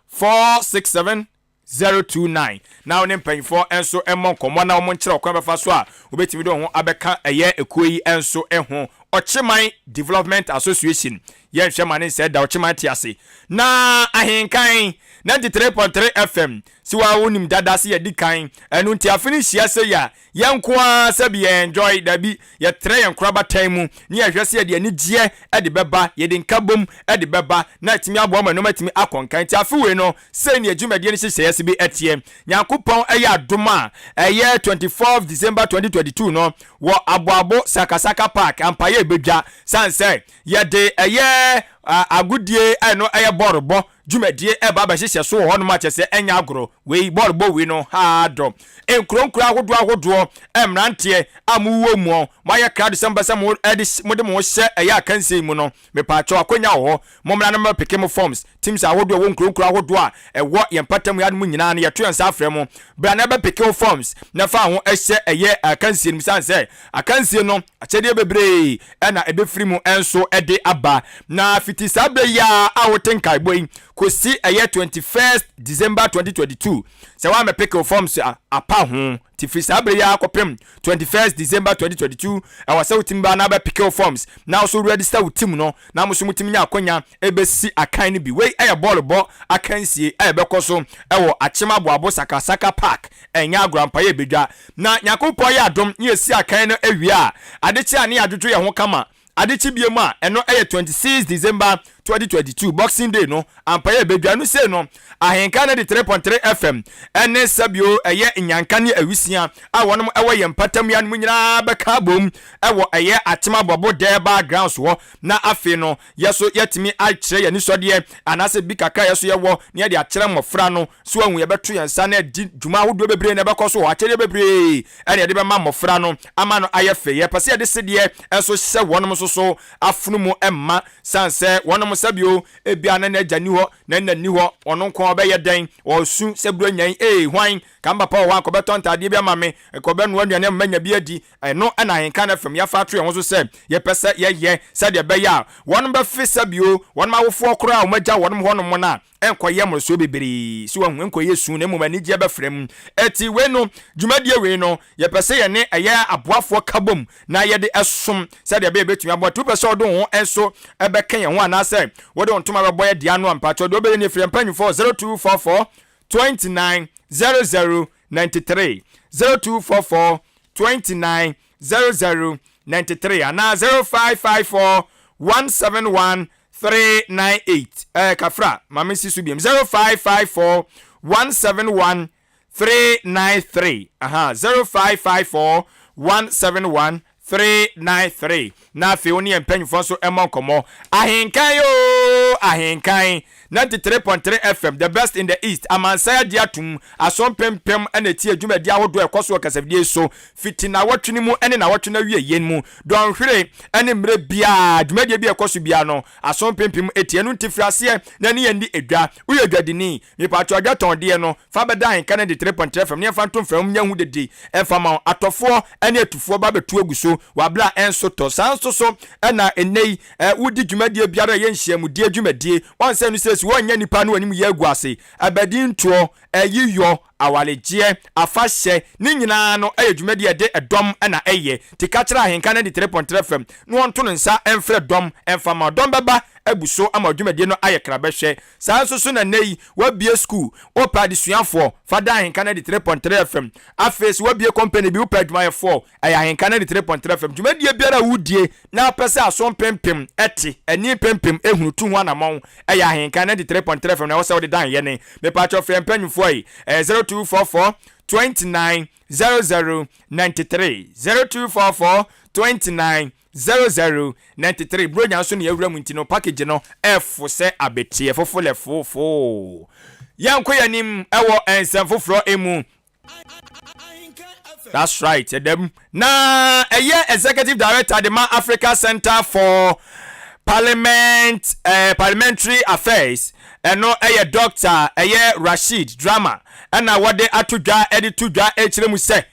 467 029, na wo ne mpanyinfoɔ nso mmɔ nkɔmmɔ na wɔn nkyerɛ ɔkwan bɛfa so a wobɛtumi de wɔn ho abɛka ɛyɛ ekuo yi nso ho. Ɔkyeman Development Association, yɛnhwɛ ma ne nsɛ da Ɔkyeman te ase. Na Ahenkan 93.3 FM si wa, wonim dada se yɛdi kan. Ɛno nti afe no hyia sɛ yɛ a, yɛn nko ara sɛbi yɛn enjoy dabi, yɛtrɛ yɛn korabatan mu ne yɛhwɛ sɛ yɛde anigyeɛ de bɛba, yɛde nkabom de bɛba na atumi aboa ma nneɛma atumi akɔ nkan. Nti afe wei no, sei ne adwumadie no hyehyɛeɛ se bi ɛteɛ. Nyankopɔn ɛyɛ adom a, ɛyɛ 24 December 2022 no wɔ Aboabo Sakasaka Park, ampayɛ ɛbɛdwa sane sɛ yɛde ɛyɛ agodie, ɛno ɛyɛ bɔɔlobɔ dwumadie, ɛba abɛhyehyɛ so wɔ hɔnom. Akyɛ sɛ ɛnyɛ agorɔ wei, bɔɔlobɔ wei no haa dɔ nkuro nkuro ahodoɔ ahodoɔ. Mmeranteɛ a mowɔ mu, moayɛ krado sɛ mobɛ sɛ mode mo ho hyɛ ɛyɛ akansie mu no, mepaakyɛw, akonnwa wɔ hɔ. Mommra no mmɛpick mo forms. Teams ahodoɔ ɛwɔ nkuro nkuro ahodoɔ a ɛwɔ yɛn mpatam yi anom nyinaa no, yɛto yɛn nsa afrɛ mo. Bra na ɛbɛpick wo forms na fa ho ɛhyɛ ɛyɛ akansie no mu, sane sɛ akansie no akyɛdeɛ bebree ɛna ɛbɛfiri mu nso ɛde aba. Na fiti saa berɛ yi a wote nkaebɔ yi kɔsi ɛyɛ 21st December 2022, sɛ woamɛpick wo forms a, apa ho. Nti firi saa berɛ yi a kɔpem 21st December 2022, ɛwɔ sɛ wotumi ba na bɛpick wo forms na wo register wo team no na mo so motumi nya akwanya ɛbɛsi akan no bi. Wei ɛyɛ bɔɔlo bɔ akansie a ɛbɛkɔ so ɛwɔ Akyem Aboabo Sakasaka Park. Ɛnyɛ agorɔ ampa, yɛ bɛdwa. Na Nyankopɔn yɛ adom ne yɛsi akan no awie a, adekye a ne yɛadwodwo yɛn ho kama. Adekye bie mu a, ɛno ɛyɛ 26 December 2022, Boxing Day no, ampa yɛ bɛdwa no. Sei no, Ahenka no de 3.3 FM ɛne sɛbio ɛyɛ Nyanka ne Awisia a wɔnom ɛwɔ yɛn mpatam ya no mu nyinaa bɛka abom ɛwɔ ɛyɛ Akyem Aboabo Durbar Grounds hɔ. Na afei no, yɛso yɛtumi akyerɛ yɛn nisɔdeɛ anaasɛ bi kakra yɛso yɛwɔ na yɛde akyerɛ mmɔfra no so ahu. Yɛbɛto yɛn nsa na adi dwuma ahodoɔ bebree na ɛbɛkɔ so hɔ. Akyɛdeɛ bebree ɛna yɛde bɛma mmɔfra no ama no ayɛ fɛ. Yɛpɛ sɛ yɛde sedeɛ nso hyɛ wɔnom nso so afono mu mma, san sɛ wɔnom sɛbio ebia na n'agya ni hɔ na nna ni hɔ, ɔno nko ɔbɛyɛ dɛn? Ɔsu sɛ buro nyan ee, hwan ka papa wɔ hɔ a nkɔbɛtɔ ntadeɛ bi ama me, nkɔbɛnoa aduane ama manya bi adi? Ɛno ɛna Ahenka no fam yɛafa ato yɛn ho so sɛ yɛpɛ sɛ yɛyɛ sɛdeɛ ɛbɛyɛ a wɔnom bɛfe sɛbio wɔnom awofoɔ koraa a wɔn agya wɔnom hɔnom no a, ɛnkɔyɛ mmorosoɔ bebree so wahu, ɛnkɔyɛ su, na mmom anigyeɛ bɛfrɛ mu. Ɛti wei no, dwumadie wei no, yɛpɛ sɛ yɛne ɛyɛ aboafoɔ ka bom na yɛde ɛsom sɛdeɛ ɛbɛyɛ bɛtumi aboa. Nti wopɛ sɛ ɔde wo ho nso ɛbɛka yɛn ho anaasɛ wode wo ntoma bɛbɔ yɛ deɛ ano a, mpakyɛw, deɛ wobɛyɛ ne ɛfiri mpanyimfoɔ 0244 29 00 93, 0244 29 00 93 anaa 0554 171 398. Kafra, maame si so biom: 0554 171 393. Aha, 0554 171 393. Na afei wo ne yɛn mpanyinfoɔ nso mmɔ nkɔmmɔ. Ahenkan yoo, Ahenkan. 93.3 FM, the best in the East, amansan agye atom, aso mpempem na ɛtie dwumadie ahodoɔ a ɛkɔ so wɔ kasafidie so fiti nnawɔtwe no mu ne nnawɔtwe no awieeɛ no mu. Dɔnhwere ne mmerɛ biara, dwumadie bi a ɛkɔ so biara no, aso mpempem tie. Ɛno nti firi aseɛ na ne yɛn di dwa. Woyɛ dwadini? Mepatwɔ adwa tɔn deɛ no, fa bɛda Ahenka 93.3 FM na yɛmfa nto mframa mu nya hu dede mfa ma wo. Atɔfoɔ ne atufoɔ ba bɛtu agu so wɔ aberɛ a ɛnso tɔ. Saa nso so na ɛnnɛ yi wodi dwumadie biara a ɛyɛ nhyiamudie dwumadie. Wɔn sɛ no sɛ si wɔnyɛ nnipa no anim yɛ agu ase, abadintoɔ, ayiyɔ, awaregyeɛ, afahyɛ, ne nyinaa no yɛ dwumadie a ɛde ɛdɔm na ɛyɛ. Nti ka kyerɛ Ahenka 93.3 FM na wɔnto no nsa mfrɛ dɔm mfa ma wo. Dɔm bɛba abu so ama wo dwumadie no ayɛ krabɛhwɛ. Saa nso so na nnɛ yi woabue sukuu, wopɛ adesuafoɔ, fa da Ahenka 93.3 FM. Afei sɛ woabue kɔmpani bi, wopɛ adwumayɛfoɔ, ɛyɛ Ahenka 93.3 FM. Dwumadie biara a wodie na wopɛ sɛ aso mpempem te, ani mpempem hunu tu ho anamɔn, ɛyɛ Ahenka 93.3 FM na ɛwɔ sɛ wode dan yɛne. Mepaakyɛw frɛ mpanyimfoɔ yi, ɛyɛ 0244 29 00 93, 0244 29 00 93. Buronya nso ne awura mu nti no package no ɛfo sɛ abeteɛ fofolɛ foofoo. Yɛnkɔ yɛn anim ɛwɔ nsɛm foforɔ mu. That's right, ɛdɛm na ɛyɛ executive director de ma Africa Center for Parliament Parliamentary Affairs, ɛno ɛyɛ Doctor ɛyɛ Rashid Drammeh, ɛna wɔde ato dwa ɛde to dwa ɛkyerɛ mu sɛ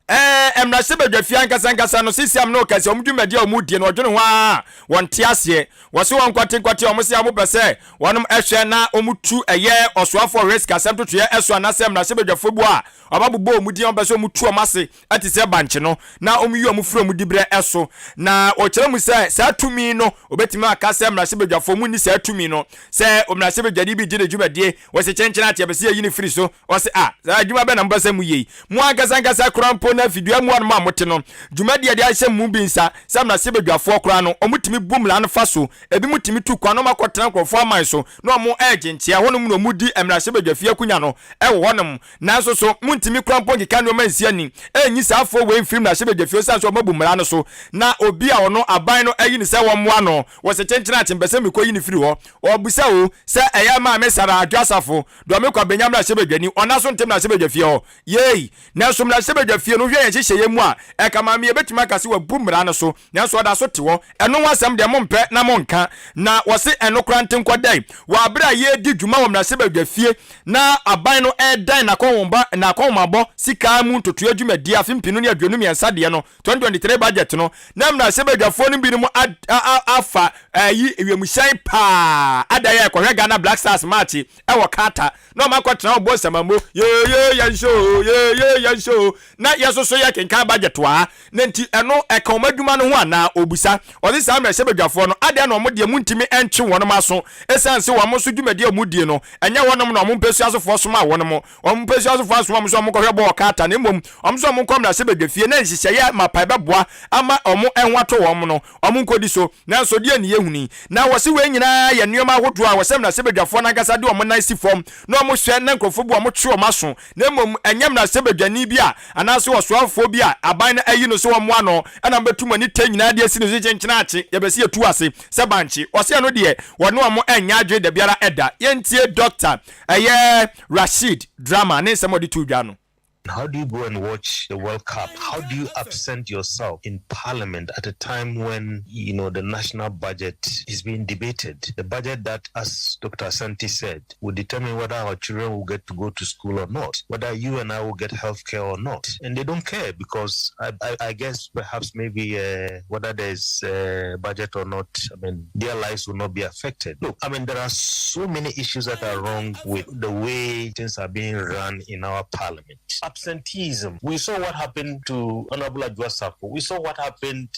mmarahyɛbadwafie ankasa ankasa no sisi am no kɛse wɔn dwumadi a wɔn die no, ɔdwene ho a wɔn te aseɛ. Wɔsi wɔn nkwate nkwate a wɔn si a wɔn pɛ sɛ wɔn ɛhwɛ na wɔn tu ɛyɛ ɔsoafoɔ risk asɛm totoeɛ ɛso anaasɛ mmarahyɛbadwafoɔ bu a wɔn abobɔ wɔn din a wɔn pɛ sɛ wɔn tu wɔn ase ɛte sɛ bankye no na wɔn yi wɔn firi wɔn dibrɛ ɛso. Na ɔkyerɛ mu sɛ saa tumi no, obetumi aka sɛ mmarahyɛbadwafoɔ mu ni saa tumi no sɛ mmarahyɛbadwani bi di ne dwumadie, wɔsi kyɛnkyɛn ate ɛbɛsi yɛyi ne firi so. Ɔsi a saa adwuma bɛ na mo pɛ sɛ mo yie yi? Mo ankasa ankasa koraa mpo na afidua mu anom a mote no, dwumadie a yɛde ahyɛ mo bi nsa sɛ mmarahyɛbadwafoɔ koraa no, wɔtumi bu mmara no fa so. Ebinom tumi tu kwan na wɔakɔtena nkurɔfoɔ aman so na wɔregye nkyea hɔnom na wɔdi mmarahyɛbadwafie akonnwa no wɔ hɔnom. Nanso so montumi koraa mpo nkeka nneɛma nsi ani nyi saa afoɔ wei mfiri mmarahyɛbadwafie ɛsiane sɛ wɔabu mmara no so na obi a ɔno aban no ayi no sɛ wɔmmoa no wɔ sɛ kyenkyen akye mpɛ sɛ mekɔyi no firi hɔ? Ɔbisa o sɛ ɛyɛ Maame Sarah Adwo Asafo Dɔme Kwabenya mmarahyɛbadwani, ɔna so nte mmarahyɛbadwafie hɔ. Yei! Nanso mmarahyɛbadwafie no, wohwɛ yɛn nhyehyɛeɛ mu a, ɛka Maame yɛbɛtumi aka sɛ wabu mmara no so, nanso ɔda so te hɔ. Ɛno ho asɛm deɛ mompɛ na monka. Na wɔse ɛno koraa nte nkɔdɛn wɔ aberɛ a yɛredi dwuma wɔ mmarahyɛbadwafie na aban no redan n'akɔnhomabɔ sika mu ntotoeɛ dwumadie afe 2023 deɛ no, 2023 budget no, na mmarahyɛbadwafoɔ no binom afa ayi wiemhyɛn paa adan a ɛkɔhwɛ Ghana Black Stars match ɛwɔ Qatar na ɔma akɔtena hɔ bɔ nsamambo yeye yɛn hyɛ o, yeye yɛn hyɛ o, na yɛsoso yɛ kenkan budget wɔ ha. Na nti ɛno ɛka wɔn adwuma no ho anaa? Ɔbusa. Ɔse saa mmarahyɛbadwafoɔ no, adɛn na wɔn deɛ montumi ntwe wɔn aso ɛsiane se wɔn nso dwumadie a wɔn die no ɛnyɛ wɔnom na wɔn mpɛsuasofoɔ somaa wɔn? Wɔn mpɛsuasofoɔ ansoma wɔn sɛ wɔn nkɔhwɛ bɔɔl Qatar, na mmom wɔn sɛ wɔn nkɔ mmarahyɛbadwafie na nhyehyɛeɛ mapa ɛbɛboa ama wɔn ho atɔ wɔn no wɔn nkɔdi so. Nanso deɛn ne yɛhunu yi? Na wɔse wei nyinaa yɛ nneɛma ahodoɔ a wɔsɛ mmarahyɛbadwafoɔ no ankasa de wɔn nan si fam na wɔhwɛ na nkurɔfoɔ bi wɔtwe wɔn aso, na mmom ɛnyɛ mmarahyɛbadwani bi a anaasɛ ɔsoafoɔ bi a aban no ayi no sɛ wɔmmoa no na mobɛtu mo ani tɛ nyinaa de asi ne so kyenkyenaakye yɛbɛse yɛtu ase sɛ bankye. Wɔse ɛno deɛ wɔne wɔn nyɛ adwene dabiara da. Yɛntie Dɔkta ɛyɛ Rashid Drammeh ne nsɛm a ɔde too dwa no. How do you go and watch the World Cup? How do you absent yourself in Parliament at a time when, the national budget is being debated? The budget that, as Dr. Asante said, will determine whether our children will get to go to school or not, whether you and I will get health care or not. And they don't care because I guess perhaps maybe whether there's a budget or not, I mean, their lives will not be affected. Look, I mean, there are so many issues that are wrong with the way things are being run in our parliament. Absenteeism. We saw what happened to Honorable Adwoa Safo. We saw what happened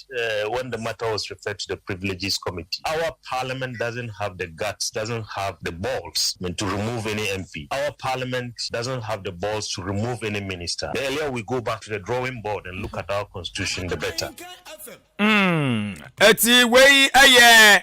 when the matter was referred to the Privileges Committee. Our parliament doesn't have the guts, doesn't have the balls, I mean, to remove any MP. Our parliament doesn't have the balls to remove any minister. The earlier we go back to the drawing board and look at our constitution, the better. Eti wei ɛyɛ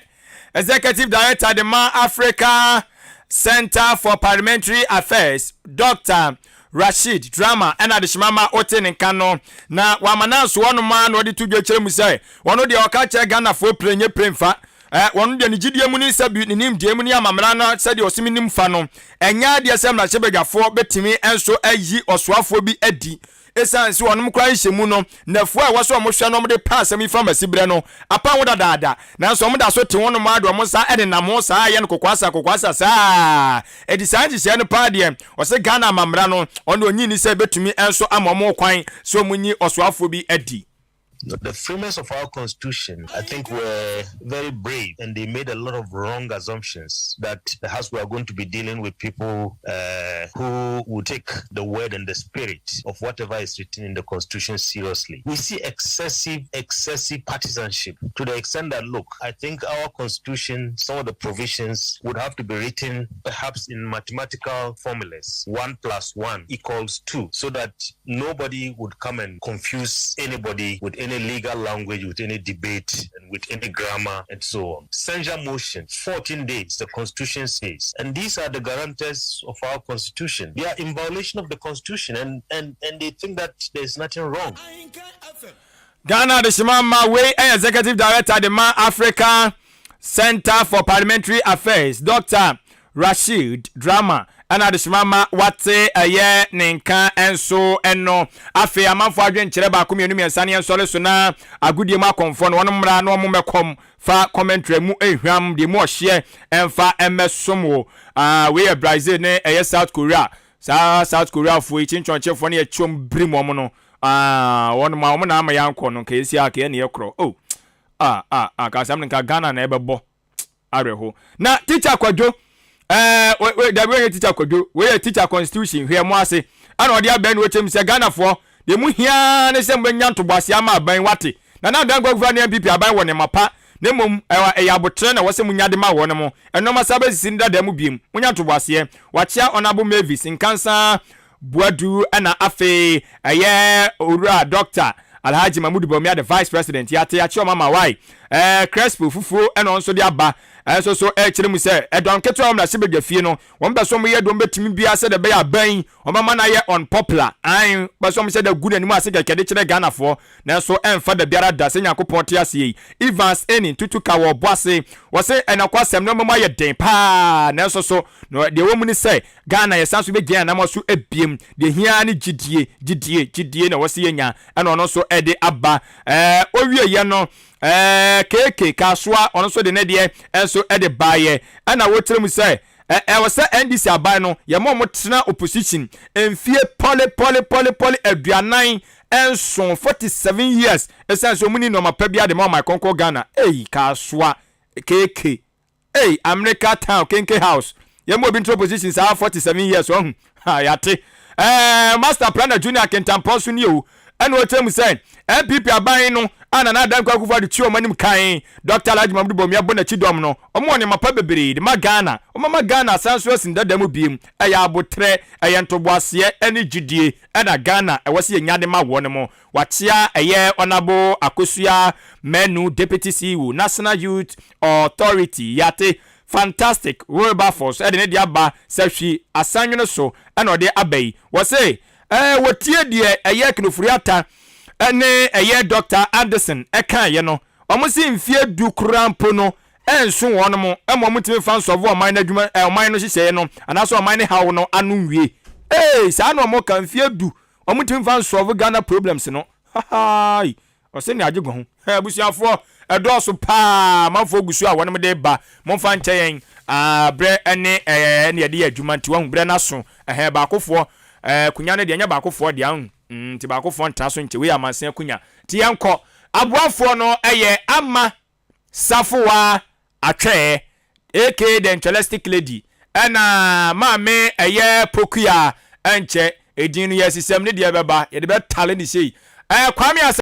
executive director de ma Africa Center for Parliamentary Affairs, Dr. Rashid Drammeh, ɛna adehyema ma wote ne nka no. Na wama no anso hɔnom a na ɔde to dwa kyerɛ mu sɛ ɔno deɛ ɔka kyerɛ Ghanafoɔ pire nye pire mfa. Wɔn deɛ ne gyidie mu ne sɛbi ne nimdeɛ mu ne amammerɛ no sɛdeɛ ɔse nim fa no, ɛnyɛ adeɛ sɛ mmarahyɛbadwafoɔ bɛtumi nso ayi ɔsoafoɔ bi adi. Ɛsiane sɛ wɔnom koraa nhyɛmu no, nnafua a ɛwɔ sɛ wɔhwɛ na wɔde pa asɛm yi fam asiberɛ no, apa ho dadaada. Nanso wɔda so te ho nom ara de wɔn nsa nenam ho saa ara yɛ no kokoasa kokoasa saa ara. Enti saa nhyehyɛɛ no paa deɛ, ɔse Ghana amammra no, ɔno deɛ ɔnnye nni sɛ ɛbɛtumi nso ama wɔn kwan sɛ wɔnyi ɔsoafoɔ bi adi. The framers of our constitution, I think, were very brave and they made a lot of wrong assumptions that perhaps we are going to be dealing with people who would take the word and the spirit of whatever is written in the constitution seriously. We see excessive, excessive partisanship to the extent that, look, I think our constitution, some of the provisions would have to be written perhaps in mathematical formulas. 1 plus 1 equals 2, so that nobody would come and confuse anybody with any legal language, with any debate, and with any grammar, and so on. Censure motion, 14 days, the constitution says. And these are the guarantors of our constitution. They are in violation of the constitution and they think that there's nothing wrong. Ghana adehyema ma wei ɛyɛ Executive Director de ma Africa Center for Parliamentary Affairs, Dr Rashid Draman, ɛna adehyema ma wate ɛyɛ ne nka nso. Ɛno afei amanfoɔ adwenkyerɛ baako, mmienu, mmiɛnsa ne yɛnsɔre so na agodie mu akɔmfoɔ no wɔn mmra na wɔn mmɛkɔm fa commentary mu ehwam deɛ mu ɔhyeɛ ɛmfa ɛmmɛsom wo. Aa, wei yɛ Brazil ne ɛyɛ South Korea. Saa South Korea foɔ yi, kyenkyenkyefoɔ no yɛ kyɛm birim wɔn no. Aa, wɔn ma wɔn na ama yɛn akɔ no nka esi a kɛyɛ ne yɛ korɔ oh. Ah ah ah, kasam no nka Ghana na ɛbɛbɔ awerɛho na Teacher Kwadwo wei dabi, wei yɛ Teacher Kwadwo, wei yɛ Teacher Constitution. Hwɛ mo ase ɛna ɔde abɛn no wɔkyɛm sɛ Ghanafoɔ deɛ mu hia ne sɛ mobɛnya ntoboaseɛ ama aban. Wate na na adan kwakufa ne NPP aban wɔ nneɛma pa, na mmom ɛyɛ abotrɛ na wɔsɛ munya de ma wɔn mo ɛnɔɔma sa bɛsisi ne dada mu biem. Munya ntoboaseɛ. Wakyea Honourable Mavis Nkansa Buadu, ɛna afei ɛyɛ Owura Doctor Alhaji Mahmudu Bawumia, the Vice President. Yɛate akyerɛ ɔma ma wae Crespo fufuo, ɛna ɔno nso de aba ɛnso so ɛkyerɛ mu sɛ ɛdɔm ketewa wɔn na badwa fie no wɔn bɛ so wɔn yɛ dɔm bɛtumi bia sɛ de bɛyɛ aban wɔn ama no ayɛ unpopular an bɛ so wɔn hyɛ da gu n'anim ase kɛkɛ de kyerɛ Ghanafoɔ, nanso ɛmfa da biara da sɛ Nyankopɔn te ase yi. Evans ɛni tutu ka wɔ bɔ ase wɔsɛ ɛnakɔ asɛm no mu ayɛ den paa, nanso so na deɛ ɛwɔ mu ne sɛ Ghana yɛsan so bɛgyina anam so ebiem. Deɛ hia ne gyidie, gyidie, gyidie na wɔsi yɛnya. Ɛna ɔno nso ɛde aba owie yɛ no keeke Kasoa, ɔno nso de ne deɛ ɛnso ɛde baayɛ, ɛna wɔkyerɛ mu sɛ ɛwɔ sɛ NDC aban no yɛma ɔmo tena opposition mfie pɔle pɔle pɔle pɔle 47, 47 years, ɛsiane sɛ ɔmo ni nneɛma pa bi ade ma ɔman kɔnkɔn Ghana. Eyi Kasoa keeke, ei, America Town Kenke House, yɛn mu obi ntena opposition saa 47 years ɔhu ha. Yate Master Planner Junior Kentampɔn so nie o, ɛna ɔkyerɛ mu sɛ NPP aban no a Nana Adanko Akufo Addo twi ɔmo anim kan, Dr Alhaji Mahmudu Bawumia bɔ n'akyi dɔm no, ɔmo wɔ nneɛma pa bebree de ma Ghana. Ɔmo ma Ghana asan so asi dada mu biem. Ɛyɛ abotrɛ, ɛyɛ ntoboaseɛ ɛne gyidie ɛna Ghana ɛwɔ sɛ yɛnya de ma wɔn mo. Wakyea ɛyɛ Honourable Akosua Manu, Deputy CEO, National Youth Authority. Yate Fantastic Wilberforce ɛde ne de aba sɛ hwi asanwene so ɛna ɔde aba yi. Wɔse wɔtie deɛ ɛyɛ Ken Ofori Atta ɛne ɛyɛ Dr Anderson ɛkaeɛ no, wɔn si mfie 10 koraa mpo no ɛnso wɔn mo ɛma wɔn ntumi fa nsɔfo ɔman no adwuma ɔman no hyehyɛeɛ no anaasɛ ɔman no haw no ano nwie. Ee, saa na wɔn ka mfie 10 wɔn ntumi fa nsɔfo Ghana problems no. Hahaai, ɔsɛ ne agye gua ho. Abusuafoɔ, ɛdɔɔso paa, amanfoɔ gu so a wɔn de ba. Momfa nkyɛ yɛn, berɛ ne ɛɛ ne yɛde yɛ adwuma nti wɔn berɛ n'aso. Ɛhɛn, baakofoɔ kunya no deɛ ɛnyɛ baakofoɔ deɛ ahun nti baakofoɔ ntena so nkyɛ. Wei yɛ amansan kunya nti yɛnkɔ aboafoɔ no. Ɛyɛ Ama Safowa Atwɛɛ, aka the Intellectic Lady, ɛna maame ɛyɛ Pokuya. Ɛnkyɛ edin no yɛ sisɛm ne deɛ bɛba yɛde bɛtale ne sei. Kwame Asa.